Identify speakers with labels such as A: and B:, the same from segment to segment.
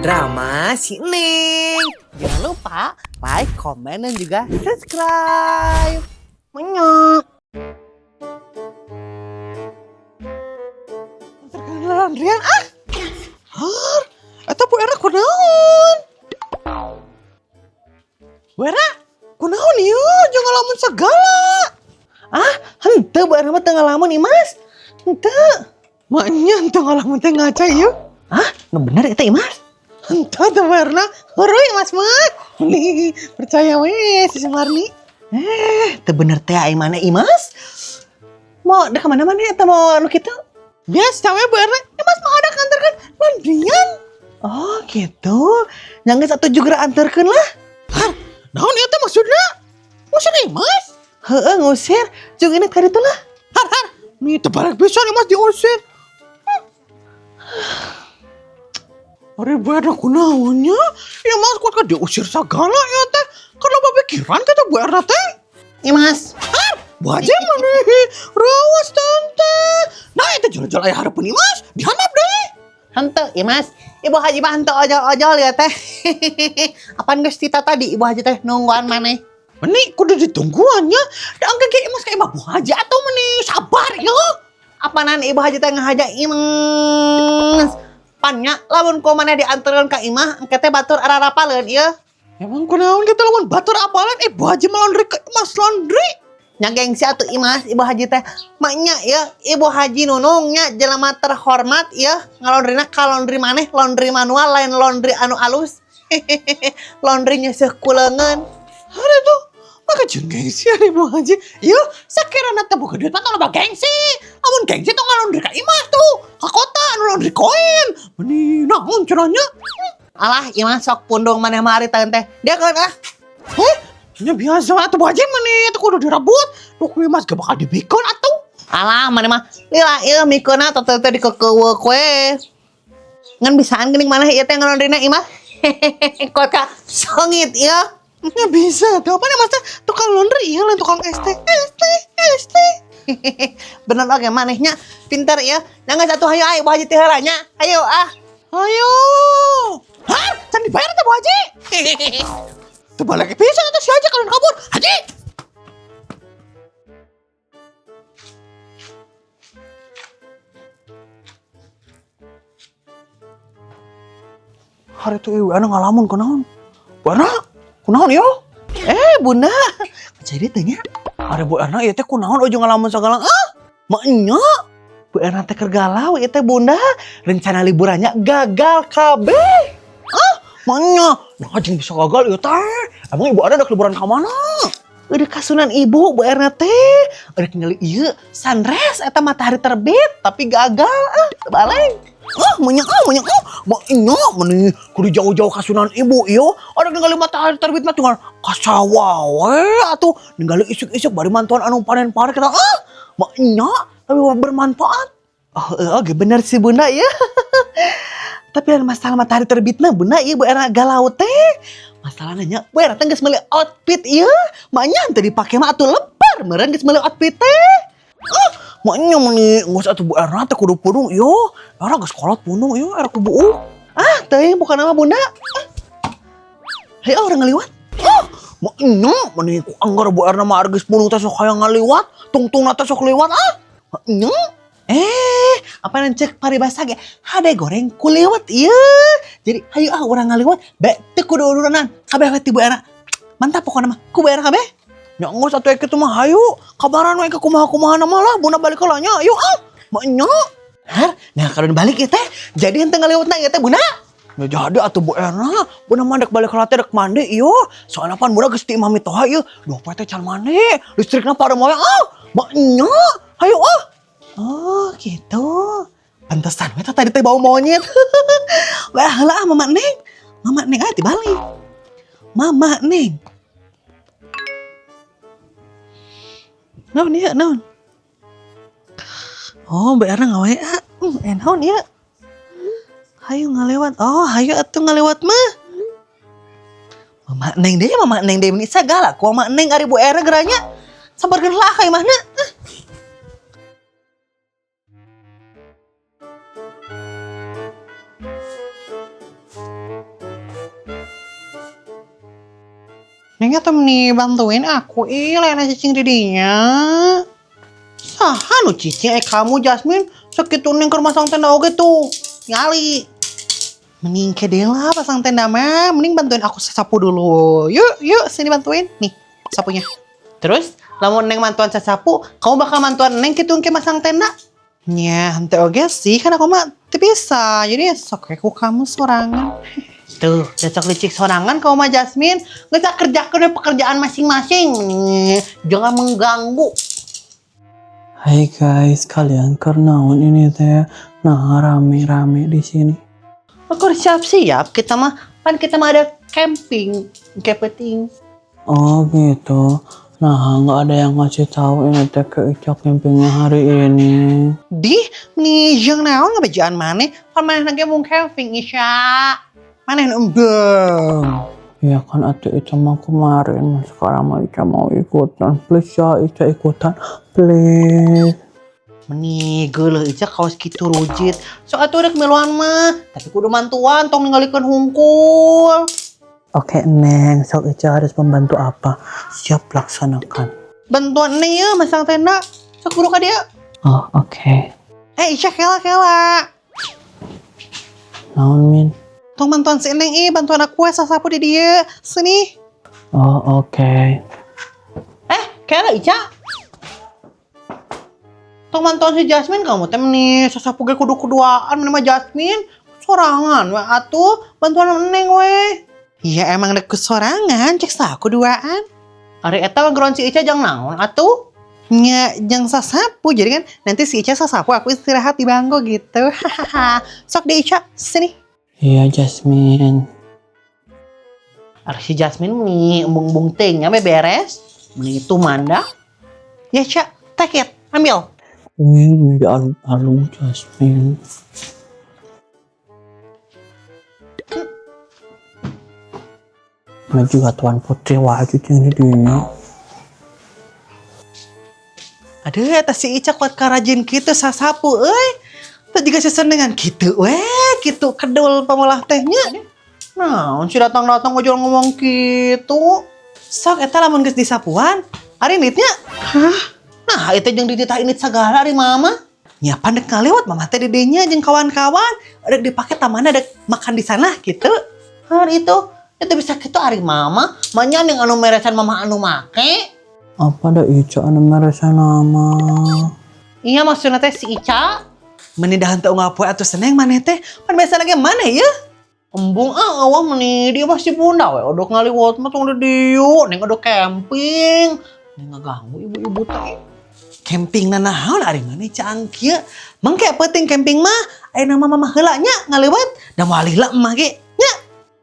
A: Drama si Neng. Jangan lupa like, komen, dan juga subscribe. Menyok.
B: Andrian ah. Har, eta Bu Erna kunaon? Bu Erna, kunaon ieu? Jangan ngalamun segala.
A: Ah, henteu Bu Erna mah teu ngalamun, Imas. Henteu.
B: Maknya henteu ngalamun teh ngaca ieu.
A: Ah, nu bener eta, Imas.
B: Henteu teh Bu Erna, heureuy Mas mah. Nih, percaya we si Sumarni.
A: Eh, teu bener teh ai mana, Imas? Mau dek mana mana eta mau anu kitu?
B: Biasa we Bu Erna, ya Mas mah ada kantor kan laundryan.
A: Oh, gitu. Nya geus atuh juga anterkeun lah.
B: Har, naon ieu teh maksudna? Maksud Mas?
A: Heeh, ngusir. Jeung ini tadi tuh lah.
B: Har, har. Nih tebarek pisan Mas diusir. Ari Bu Erna kunaon nya? Ya Mas kuat ka diusir sagala ya teh. Kan loba pikiran teh Bu Erna teh.
A: Imas.
B: Har, Bu Haji mah nih. Rawas tante. Nah itu jual-jual aya hareupeun Imas, dihandap deh.
A: Henteu, Imas. Ibu Haji mah henteu ojol-ojol ya teh. Apaan geus tita tadi Ibu Haji teh nungguan maneh?
B: Meni kudu ditungguan nya. Da engke ge Imas ka imah Bu Haji atuh meni sabar ya.
A: Apanan Ibu Haji teh ngahaja Imas? Pannya lamun ku maneh dianterkeun ka imah engke teh batur ararapaleun ieu.
B: Emang kunaon kita lamun batur apalan eh Bu Haji mah laundry ke Imas laundry.
A: Nya gengsi atuh Imas Ibu Haji teh. Maknya ya Ibu Haji Nunung nya jelema terhormat ya ngalaundryna ka laundry maneh laundry manual lain laundry anu alus. Laundry nyeuseuh ku leungeun.
B: Ada tuh. Maka jeung gengsi ari Bu Haji. Ieu sakirana teh boga duit mah tong loba gengsi. Lamun gengsi tong ngalaundry ka imah tuh. Ka kota anu laundry koin. Meni naon cenah nya?
A: Alah Imas sok pundung maneh mah ari teh. Dia keun ah.
B: Heh, nya biasa atuh Bu Haji meni itu kudu direbut. Duh ku Imas gak bakal dibikeun atuh.
A: Alah maneh mah lila ieu mikeunna teh teh dikekeuweuk we. Ngan bisaan geuning maneh ieu teh ngalaundryna Imas. Kota songit ieu.
B: Nya bisa tuh apa nih Mas teh tukang laundry ieu lain tukang ST. ST ST.
A: Bener oge manehnya pinter ya. Nah geus atuh hayu ai Bu Haji teh heula nya. Hayu ah.
B: Ayo. Hah? Can dibayar teh Bu Haji? Tuh balik bisa atau si Haji kalau kabur. Haji. Hari itu ibu Ana ngalamun kunaon. Bu Erna, kunaon yo?
A: Eh Bunda, jadi tanya.
B: Ari Bu Erna ieu teh kunaon ujung ngalamun sagala. Ah,
A: Maknya Bu Erna teh keur galau ieu teh Bunda. Rencana liburannya gagal kabeh.
B: Ah, maknya. Nah, jeung bisa gagal ieu teh. Emang Ibu Erna dek liburan ka mana?
A: Udah kasunan ibu Bu Erna teh. Udah ningali ieu sunrise eta matahari terbit tapi gagal ah balik.
B: Ah, maknya ah, maknya ah, maknya meni kudu jauh-jauh kasunan ibu ieu. Ada ningali matahari terbit mah tinggal ka sawah we atuh ningali isuk-isuk bari mantuan anu panen pare kita ah, maknya lebih bermanfaat.
A: Oh, oke bener sih Bunda ya. Tapi lain masalah matahari terbitna Bunda ieu Bu Erna galau teh. Masalahnya nya Bu Erna teh geus meuli outfit ieu. Maknya teu dipake mah atuh lebar meureun geus meuli outfit teh.
B: Ah, maknya meni geus atuh Bu Erna teh kudu pundung ieu. Era geus kolot pundung ieu era ku buuk.
A: Ah, teuing bukan nama Bunda. Ah. Hayu urang ngaliwat.
B: Ah, maknya meni ku anggar Bu Erna mah geus pundung teh sok hayang ngaliwat, tungtungna teh sok liwat ah. Maknya
A: Eh, apa cek paribasa ge hade goreng kuliwat ieu. Jadi hayu ah urang ngaliwat be teu kudu urunan kabeh we ti Bu Erna. Mantap pokokna mah ku Bu Erna kabeh.
B: Nya geus atuh kitu mah hayu, kabaran we ka kumaha-kumaha mah lah Bunda balik heula nya. Ayo ah. Maknya.
A: Har, nah kalau balik ieu teh jadi henteu ngaliwatna ieu teh Bunda.
B: Ya jadi atuh Bu Erna, Bunda mah dek balik heula teh dek mandi ieu. Soalna pan Bunda geus ti imah mitoha ieu, dua poe teh can mandi. Listrikna padam wae ah. Maknya, hayu ah.
A: Oh, gitu. Pantesan we teh tadi teh bau monyet. Wah, heula ah Mama Neng. Mama Neng ah dibalik. Mama Neng. Naon ieu, naon? Oh, Bu Erna ngawa. Naon ieu? Hayu ngalewat. Oh, hayu atuh ngalewat mah. Mama Neng deh, Mama Neng deh ini sagala ku Mama Neng ari Bu Erna geranya. Sambarkeun lah ka imahna. Ah. Neng atuh nih bantuin aku ih, lain cicing di dinya. Saha nu cicing eh kamu Jasmine, sakitu neng keur masang tenda oge tuh. Ngali. Mending ke lah pasang tenda mah, mending bantuin aku sapu dulu. Yuk, yuk sini bantuin. Nih, sapunya. Terus, lamun neng mantuan sapu, kamu bakal mantuan neng kitu ke masang tenda? Nya, henteu oge sih, kan aku mah teu bisa. Jadi sok ku kamu sorangan. Tuh, cocok licik sorangan kamu mah Jasmine. Nggak usah kerjakan pekerjaan masing-masing. Nih, jangan mengganggu.
C: Hai guys, kalian keur naon ini teh? Nah, rame-rame di sini.
A: Aku udah siap-siap, kita mah pan kita mah ada camping, camping.
C: Oh gitu. Nah, nggak ada yang ngasih tahu ini teh ke Ica campingnya hari ini.
A: Di, nih jeung naon ngabejaan maneh? Pan maneh ge mau camping Isya. Maneh nu embung.
C: Ya kan atuh Ica mau kemarin, sekarang mah Ica mau ikutan. Please ya, Ica ikutan. Please.
A: Meni geuleuh Ica kawas kitu rujit. Sok atuh rek miluan mah, tapi kudu mantuan tong ningalikeun hungkul.
C: Oke, Neng. Sok Ica harus membantu apa? Siap laksanakan.
A: Bantuan Neng ya masang tenda. Sok buru ka dieu.
C: Oh, oke.
A: Eh Ica kela kela.
C: Naon, Min?
A: Tong bantuan si Neng ih, bantuan aku we sasapu di dieu. Sini.
C: Oh, oke.
A: Eh, kela Ica. Tong bantuan si Jasmine kamu teh nih sasapu ge kudu kuduaan mah Jasmine. Sorangan we atuh bantuan Neng we. Iya emang dek sorangan cek saku duaan. Ari eta ngeron si Ica jang naon atuh? Nya jang sasapu jadi kan nanti si Ica sasapu aku istirahat di bangku gitu. Hahaha. Sok deh Ica sini.
C: Iya, Jasmine.
A: Ari si Jasmine nih embung-embung ting nyampe beres. Meni itu manda. Ya Ca, take it, ambil.
C: Ini di alung Jasmine. Mana juga Tuan Putri wajib ini dunia.
A: Aduh, eta si Ica kuat karajin kitu sasapu euy. Teu juga sesenengan kitu we, kitu kedul pamolah tehnya. Naon si datang-datang aja ngomong kitu. Sok eta lamun geus disapuan, ari nitnya. Hah? Nah, itu jeung dititah init sagala ari mama. Nya pan dek ngaliwat mama teh di dinya jeung kawan-kawan, rek dipake tamanna dek makan di sana gitu. Hari itu bisa kitu ari mama, manya yang anu meresan mama anu make.
C: Apa dah Ica anu merasa nama?
A: Iya maksudnya teh si Ica. Meni dahan teu unggal poe atuh seneng maneh teh. Pan biasa lagi maneh ya? Embung ah awah meni dia masih bunda we odok ngaliwat mah tong di dieu neng odok camping. Neng ngaganggu ibu-ibu teh. Camping na naon ari maneh caang kieu. Mangke penting camping mah ayeuna mah mama heula nya ngaliwat da moal lila mah ge nya.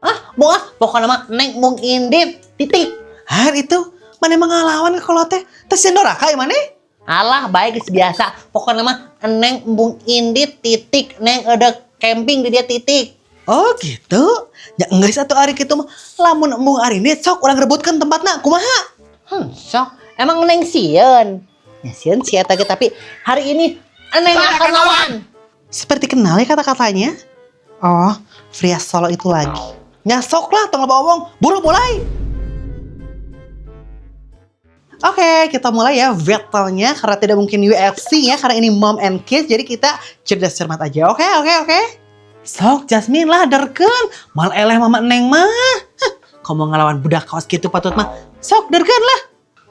A: Ah, bung ah, pokokna mah neng mung indit titik. Har itu maneh mah ngalawan ka kolot teh. Teh sieun doraka ieu maneh? Alah baik geus biasa. Pokokna mah neng embung indit titik neng ada camping di dia titik. Oh gitu. Ya geus atuh ari kitu mah lamun embung ari indit sok urang rebutkeun tempatna kumaha? Sok. Emang neng sieun. Ya sieun sih eta ge tapi hari ini neng akan lawan. Seperti kenal ya kata-katanya. Oh, pria Solo itu lagi. Nyasok lah tong loba omong, buru mulai. Oke, kita mulai ya battle-nya karena tidak mungkin UFC ya karena ini mom and kids jadi kita cerdas cermat aja. Oke. Sok Jasmine lah derkeun, mal eleh mama neng mah. Hah, kau mau ngelawan budak kaos gitu patut mah. Sok derkeun lah.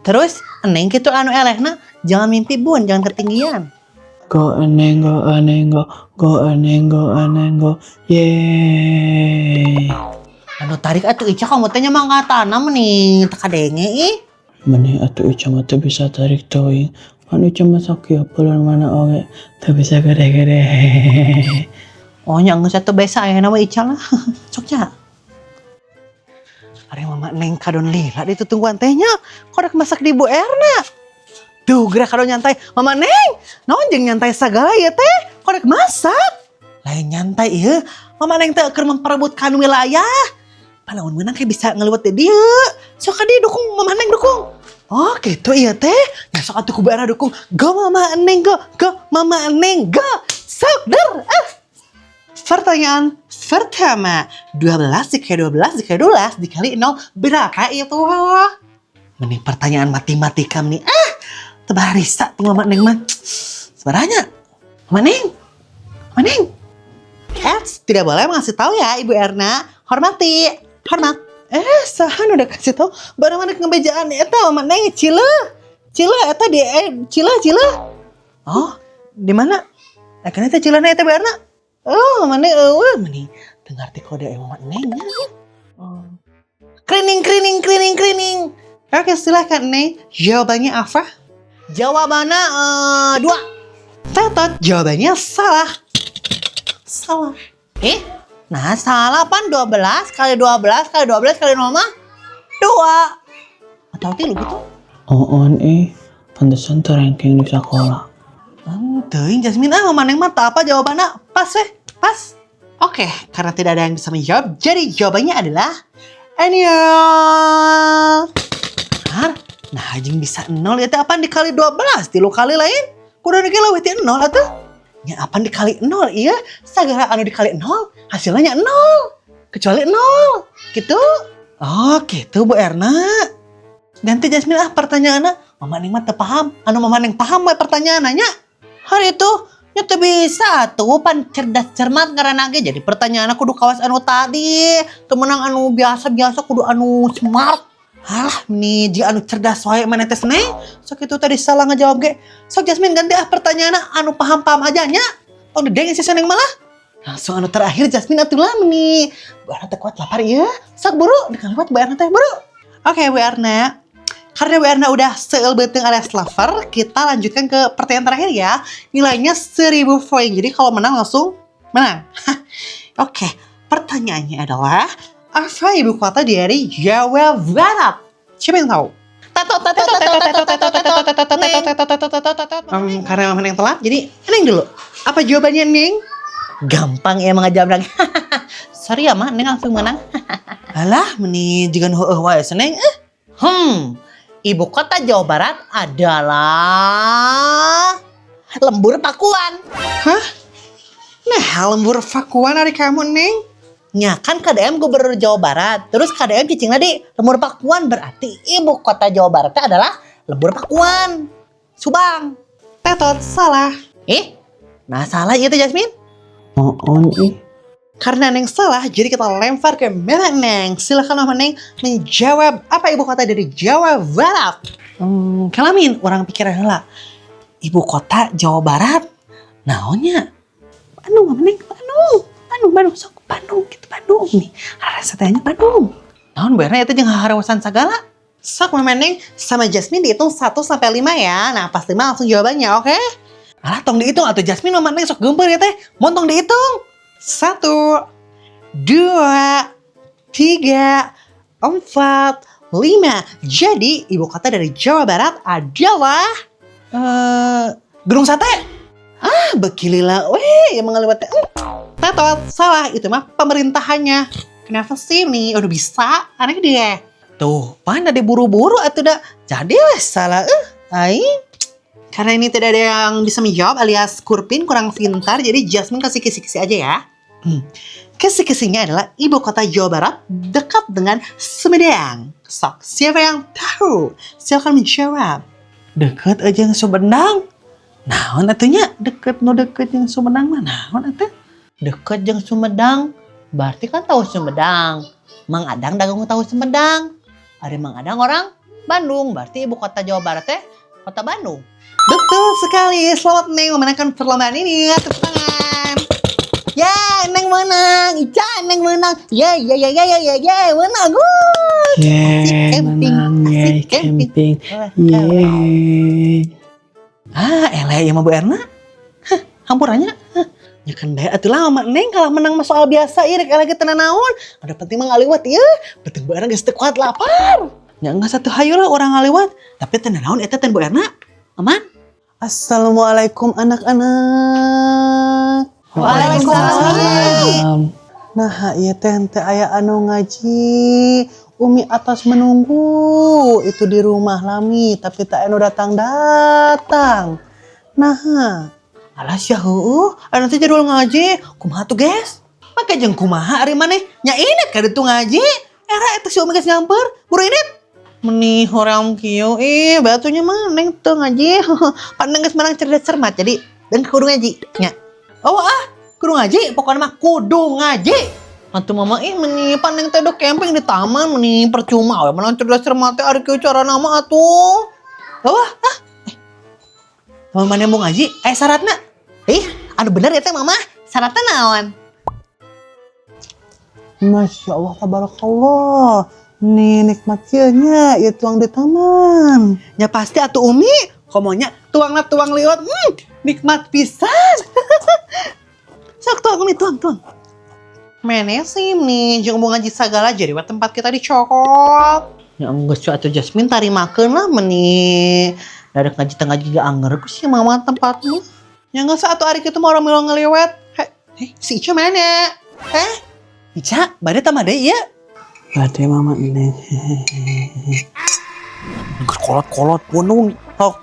A: Terus neng gitu anu elehna jangan mimpi bun, jangan ketinggian.
C: Go eneng go eneng go go eneng go eneng go. Yeay.
A: Anu tarik atuh Ica kamu teh nya mangga tanam nih teu kadenge ih.
C: Meni atuh Ica mah teu bisa tarik teuing. Kan Ica mah sakieu bulan mana oge teu bisa gede-gede.
A: Oh nya geus atuh besa aya nama Ica lah. Sok nya. Ari mama neng kadon lila di tutungguan teh nya. Kodok masak di Bu Erna. Tuh gerak kadon nyantai. Mama neng, naon jeung nyantai sagala ya teh? Kodok masak. Lain nyantai ieu. Mama neng teh keur memperebutkan wilayah. Palawan menang kayak bisa ngeliwat di dieu. Sok ka dieu dukung mama neng dukung. Oh gitu iya teh. Ya sok atuh ku Bu Erna dukung. Go mama neng go, go mama neng go. Sok der ah. Pertanyaan pertama, 12 dikali 12 dikali 12 dikali 0 berapa itu? Mending pertanyaan matematika nih. Ah, teu barisa tuh Mama Neng mah. Sebenarnya, Mama Neng, Mama Neng. Eits, tidak boleh mengasih tahu ya, Ibu Erna. Hormati, hormat. Eh, saha udah kasih tahu. Barang mana ngebejaan eta Mama Neng cile. Cile eta di cile cile. Oh, di mana? Eh, kan eta cilena eta Bu Erna. Oh, mana eueuh meni teu ngarti kode Mama Neng. Oh. Krining krining krining krining. Oke, silahkan, Neng. Jawabannya apa?
B: Jawabannya dua.
A: Tetot, jawabannya salah. Salah.
B: Eh, nah salah pan 12 kali 12 kali 12 kali 0 mah dua. Atau tilu gitu.
C: Oh, on eh, pantesan teu ranking di sekolah.
A: Teuing Jasmine ah, Mama Neng mah tak apa jawabannya. Pas weh, pas. Oke, karena tidak ada yang bisa menjawab, jadi jawabannya adalah nol. Har, nah jeung bisa nol ya teh apaan dikali 12, tilu kali lain. Kudu ge leuwih ti nol atuh. Nya apaan dikali nol iya, sagala anu dikali nol hasilnya nol. Kecuali nol, gitu. Oh, gitu, Bu Erna. Ganti Jasmine ah pertanyaannya. Mama Neng mah teu paham. Anu Mama Neng paham we pertanyaannya.
B: Hari itu nya teu bisa tuh pan cerdas cermat ngaranna ge, jadi pertanyaan kudu kawas anu tadi. Teu meunang anu biasa-biasa, kudu anu smart.
A: Alah, nih jika anu cerdas wae mana tes Neng. Sok itu tadi salah ngejawab ge. Sok Jasmine ganti ah pertanyaannya anu paham-paham aja nya. Tong dedeng si Neng malah. Langsung anu terakhir Jasmine atuh lah meni. Bu Erna teh kuat lapar ya. Sok buru, lewat Bu Erna teh buru. Oke, Bu Erna. Karena Bu Erna udah seueul beuteung alias lapar, kita lanjutkan ke pertanyaan terakhir ya. Nilainya 1000 poin. Jadi kalau menang langsung menang. Oke, pertanyaannya adalah apa ibu kota dari Jawa Barat? Siapa yang tahu?
B: Tetot tetot tetot tetot tetot tetot tetot.
A: Karena Mama Neng telat, jadi Neng dulu. Apa jawabannya, Neng?
B: Gampang ya ngajawab lagi. Sorry ya, Mak, Neng langsung menang.
A: Alah, meni jiga nu heueuh wae Neng. Eh.
B: Ibu kota Jawa Barat adalah Lembur Pakuan.
A: Hah? Nah, Lembur Pakuan ari kamu, Neng?
B: Nya kan KDM gubernur Jawa Barat. Terus KDM cicingna di Lembur Pakuan, berarti ibu kota Jawa Barat adalah Lembur Pakuan. Subang.
A: Tetot, salah.
B: Eh, nah salah itu Jasmine.
C: Oh, on ih.
A: Karena Neng salah, jadi kita lempar ke Mama Neng. Silahkan Mama Neng menjawab apa ibu kota dari Jawa Barat. Kalamin urang pikiran heula. Ibu kota Jawa Barat. Naonnya? Bandung, Mama Neng, Bandung. Bandung, Bandung, sok Bandung gitu, Bandung nih. Rasanya Bandung. Naon bener itu jeung harawasan sagala. Sok Mama Neng sama Jasmine dihitung 1 sampai 5 ya. Nah, pas 5 langsung jawabannya, oke? Alah, tong dihitung atau Jasmine, Mama Neng sok gempeur ya teh. Montong dihitung. 1, 2, 3, 4, 5. Jadi ibu kota dari Jawa Barat adalah Gedung Sate. Ah, beuki lila weh, yang mengalewat. Tetot, salah itu mah pemerintahannya. Kenapa sih nih? Udah bisa, aneh deh. Tuh, pan ada buru-buru atau udah jadi weh salah. Eh, aing. Karena ini tidak ada yang bisa menjawab alias kurpin, kurang pintar, jadi Jasmine kasih kisi-kisi aja ya. Kisi-kisinya adalah ibu kota Jawa Barat dekat dengan Sumedang. Sok, siapa yang tahu? Silakan menjawab. Deket aja yang Sumedang. Naon atunya deket nu deket yang Sumedang mah naon atuh?
B: Deket jeung Sumedang, berarti kan tahu Sumedang. Mang Adang dagang tahu Sumedang. Ari Mang Adang orang Bandung, berarti ibu kota Jawa Barat teh kota Bandung.
A: Betul sekali. Selamat, Neng, memenangkan perlombaan ini. Tepuk tangan.
B: Ya, Neng menang. Ica, Neng menang. Ya, ya, ya, ya, ya, ya, ya, menang. Wuh.
C: Yeay,
B: camping,
C: menang, yeay,
B: asik camping.
C: Camping. Yeay.
A: Ah, eleh ya mah Bu Erna. Hah, hampurannya. Hah. Ya kan bae atuh lah Mama Neng kalah menang mah soal biasa ieu rek eleh ge teu naon. Ada penting mah ngaliwat ieu. Beuteung Bu Erna geus teu kuat lapar. Ya enggak satu hayu lah urang ngaliwat. Tapi teu naon eta teh Bu Erna. Aman?
C: Assalamualaikum, anak-anak.
A: Waalaikumsalam.
C: Nah, ieu teh teu aya anu ngaji. Umi atos menunggu itu di rumah lami, tapi teu anu datang-datang. Nah,
A: Alah sia heueuh, aya nanti jadwal ngaji. Kumaha tuh, guys? Make jeung kumaha ari maneh? Nya indit ka ditu ngaji. Era eta si Umi geus nyamper, buru indit. Meni hoream kieu ih batunya mah neng teu ngaji. Pan geus menang cerdas cermat, jadi dan kudu ngaji nya. Oh ah, kudu ngaji, pokoknya mah kudu ngaji. Atuh Mama ih, meni pan neng teh camping di taman, meni percuma we menang cerdas cermat teh ari kieu carana mah atuh. Oh ah. Eh. Mama, mana mau ngaji? Eh, syaratna. Ih, anu bener ya teh, Mama. Syaratna naon?
C: Masya Allah, tabarakallah. Nih nikmat nya ya tuang di taman.
A: Ya pasti atuh, Umi. Komonya tuangna tuang liwat. Nikmat pisan. Sok tuang, Umi, tuang, tuang. Mene sih nih, jeung mau ngaji sagala jadi wa tempat kita dicokot. Ya geus atuh, Jasmine, tarimakeun lah meni. Dari ngaji tengah juga anger ku si Mama tempatmu. Ya geus atuh, ari kitu mah orang milu ngeliwet. Heh, eh, si Ica mana? Eh, Ica, bade tambah deui ieu.
C: Bade, Mama Neng.
B: Geus kolot-kolot punung. Sok.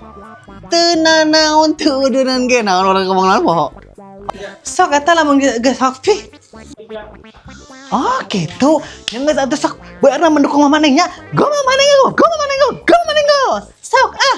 A: Teu nanaon, teu udunan ge, naon orang ngomong naon poho. Sok eta lamun geus sok pi. Oh gitu. Yang geus atuh, sok Bu Erna mendukung Mama Neng nya. Go Mama Neng go, go Mama Neng go, go Mama Neng go. Sok ah.